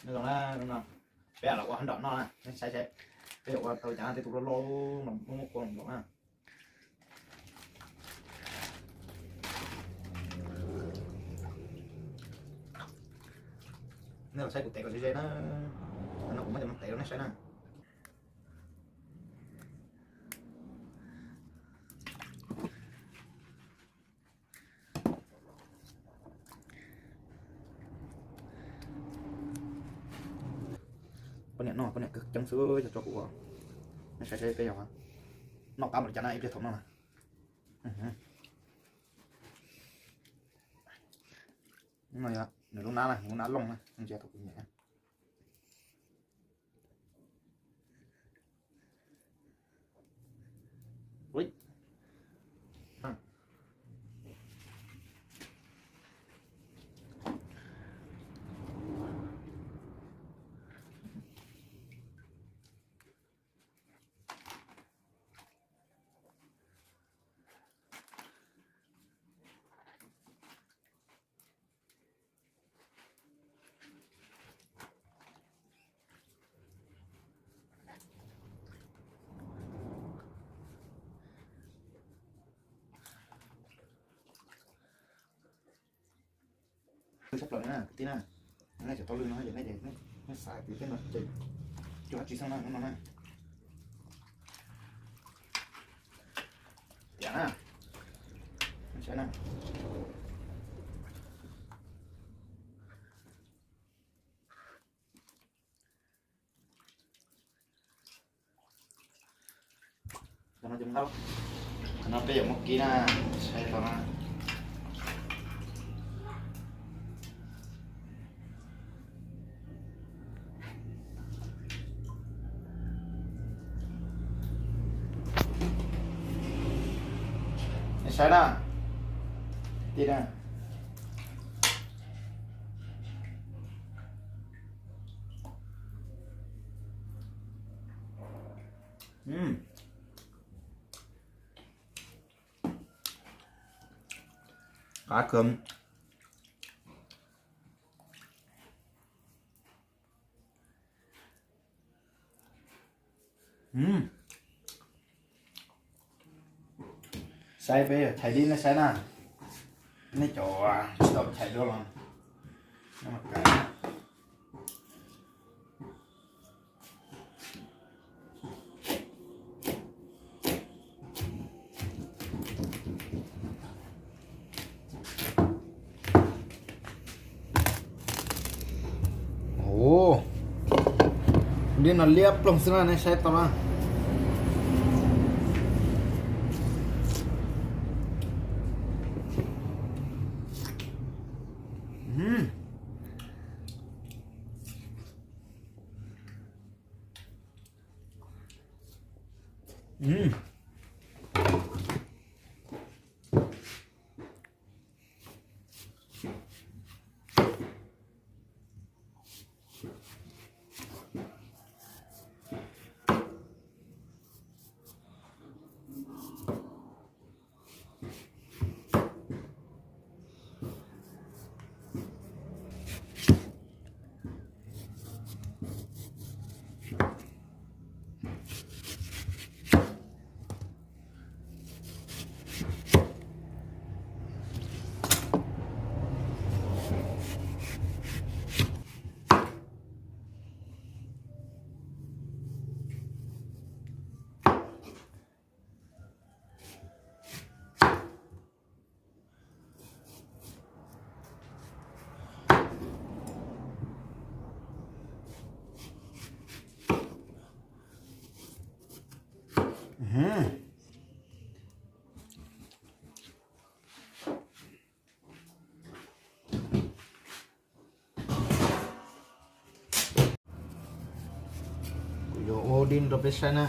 Nyob zoo na, hnub no peb los ua hab nrom noj na, nej saib saib peb yuav ua tau cas, tej tug loj loj no muaj muaj kua nplaum na. Nej los saib kuv tev kom ze ze na, no kuv muab cov no tev rau nej saib na. Poj niam noj, poj niam kawg ceeb xwb, yog tso kuv ua. Nej saib saib peb yog noj qab npaum li cas na, ib pliag thaum noj na. No yog nws lub nab na, lub nab looj na, ntsia thaum kuv nyem na. Tshaj plaws na kwv tij na, nej cov tau lwm no ces nej xav kwv tij no ces cua dab tsi xwb na hnub no na. Tiam na, saib na. Qhov no peb yuav muab kib na, saib tau na. Nej saib na, tij na. Qab kawg. Saib peb yuav chais dib nej saib na. Nej cov tsis tau chais dua los Ua li no liab ploog xwb na, nej saib tau na. Kuv yuav ua dib rau peb saib na.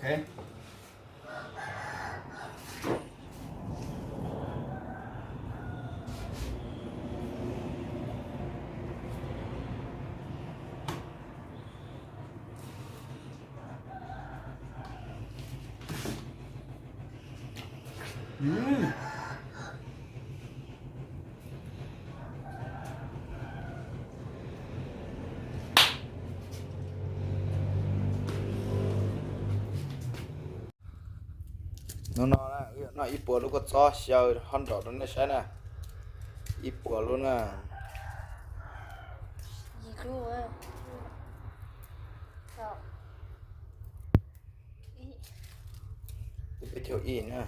Okay. Hnub no na, wb yuav noj ib puas lub kua txob xyaw hot dog rau nej saib na. Ib puas lub na. Peb caug ib na.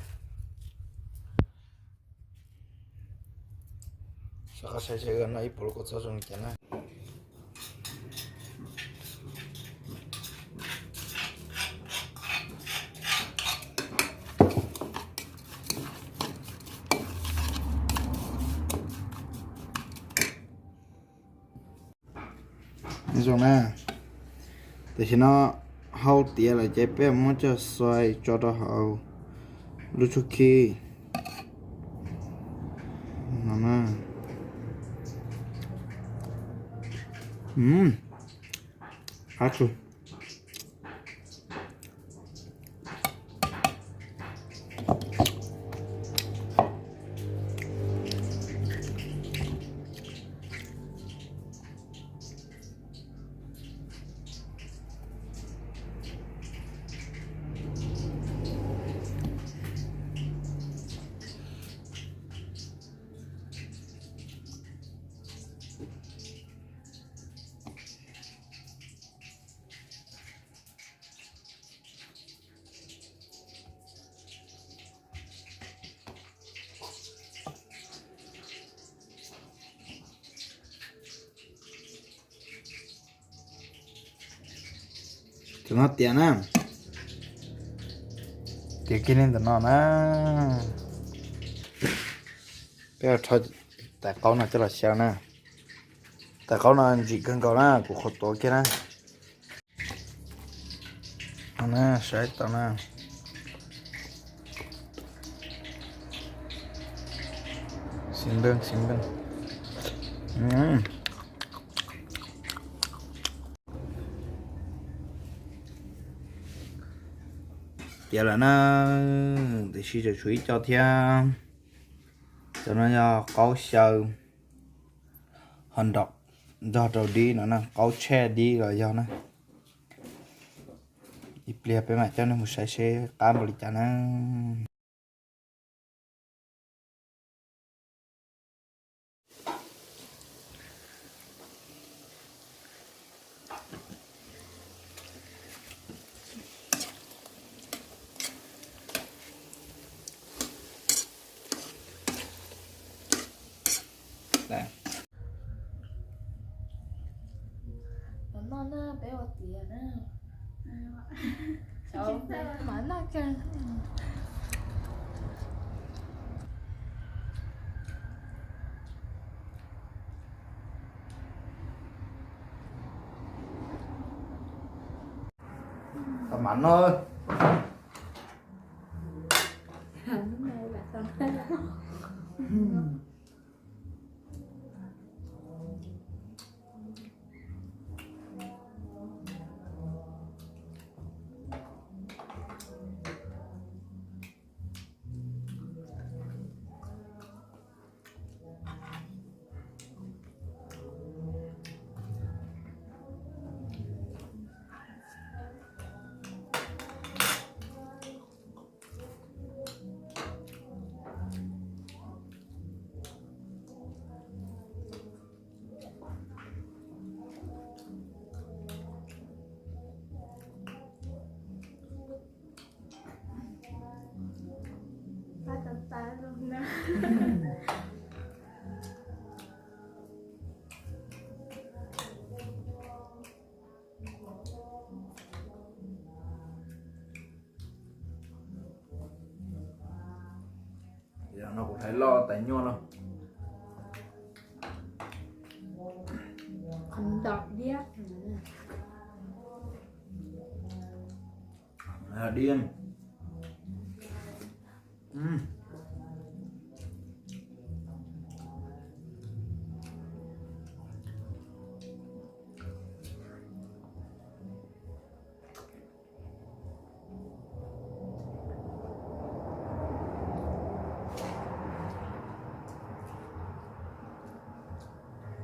Soj qab saib seb wb noj ib puas lub kua txob zoo li cas na. Zoo na. Tam sim no hau tiav lawm ces peb muab coj xuas tso rau hauv lub tshuab khib no na. Qab kawg. Tus no tiav na. Tiav kiag li ntawm no na. Peb rho tais qaub no coj los xyaw na. Tais qaub no ntsim kawg nkaus na, kuv qhuav tuav kiag na. No na, saib tau na. Xis npeej, xis npeej. Tiav lawm na, tiam sis tseem tshuav ib co thiab. Cov no yog qaub xyaw hot dog nrog rau dib no na, qaub tshaj dib los yog na. Ib pliag peb mam coj nej mus saib seb qab npaum li cas na. Tos noj na, peb ua tiav na. Mam noj kawg. Tau mam noj. No kuv hlais loj tais nyuaj no. Qhov ntau diab. Điên.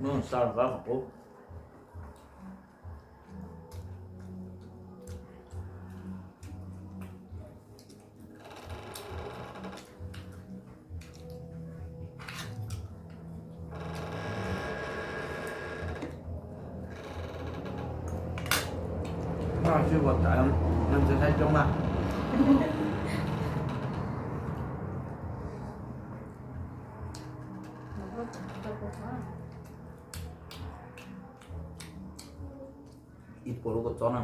Noj xa qab qhov qub. Noj sib ua tawv, noj sib thaib coob na. Ib puas lub kua txob na.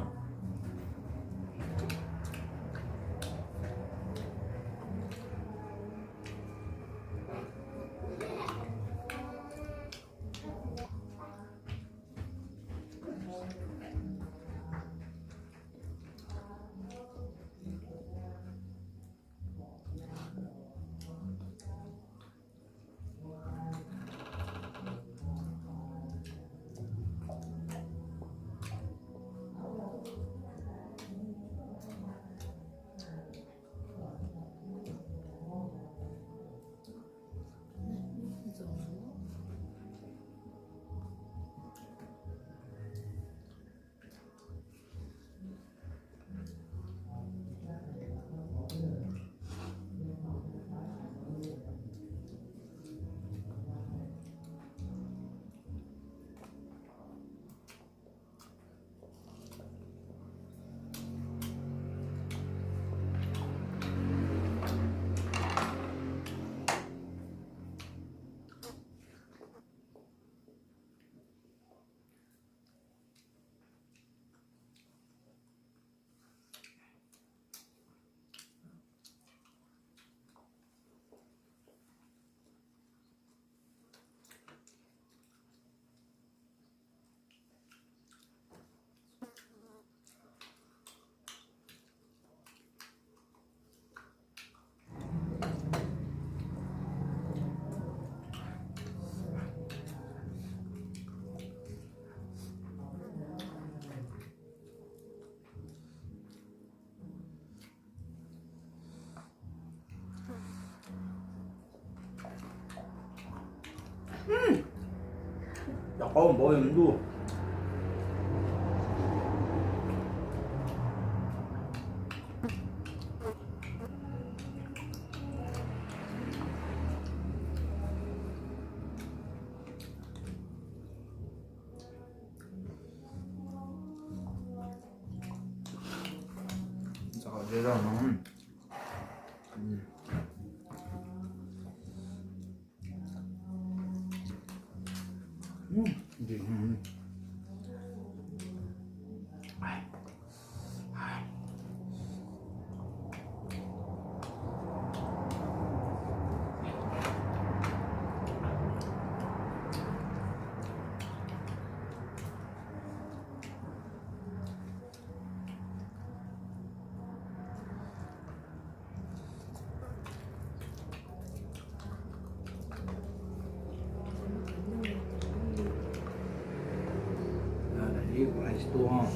Cov qaub npaum li ntuj. Txog qhov zej zog no. Daim ib kuv hais tsis tuaj.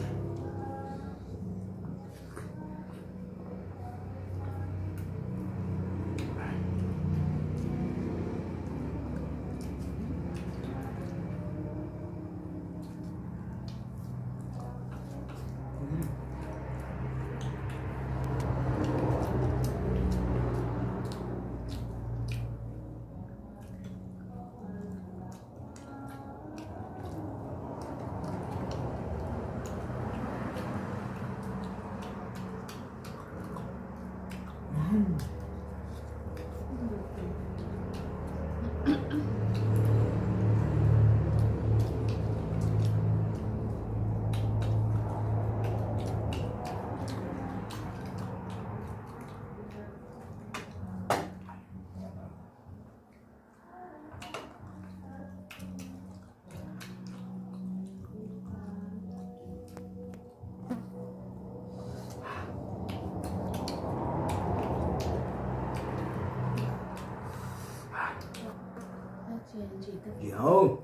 Ov.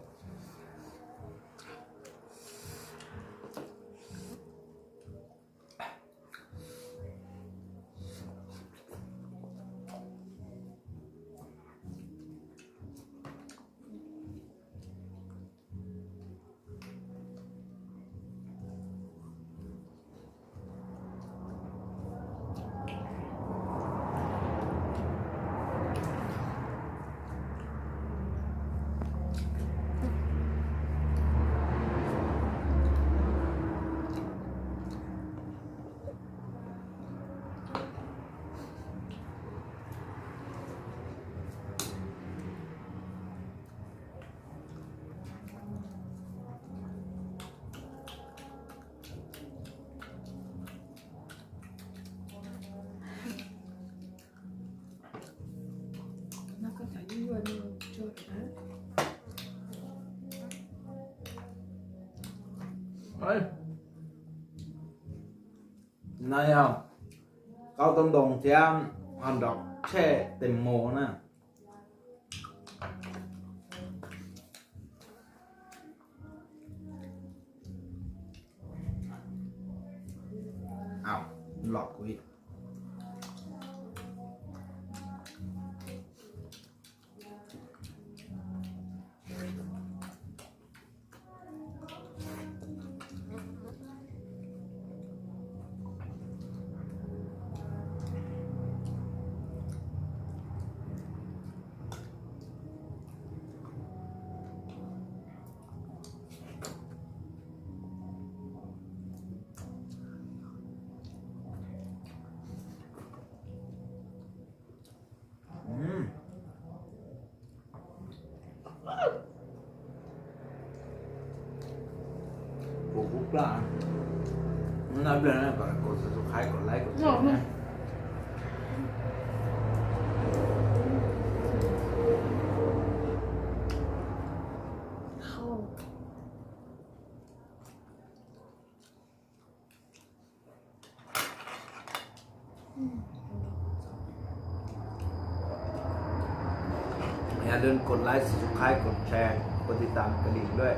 No yog qaub toob ntoo thiab ho nrog tshej tes mus na. Au, lom kuv ib. Kuv kub plaj. Hnub no ib pliag no kom subscribe, kom like, kom share.อย่าลืมกดไลค์ subscribe กดแชร์ กดติดตามกระดิ่งด้วย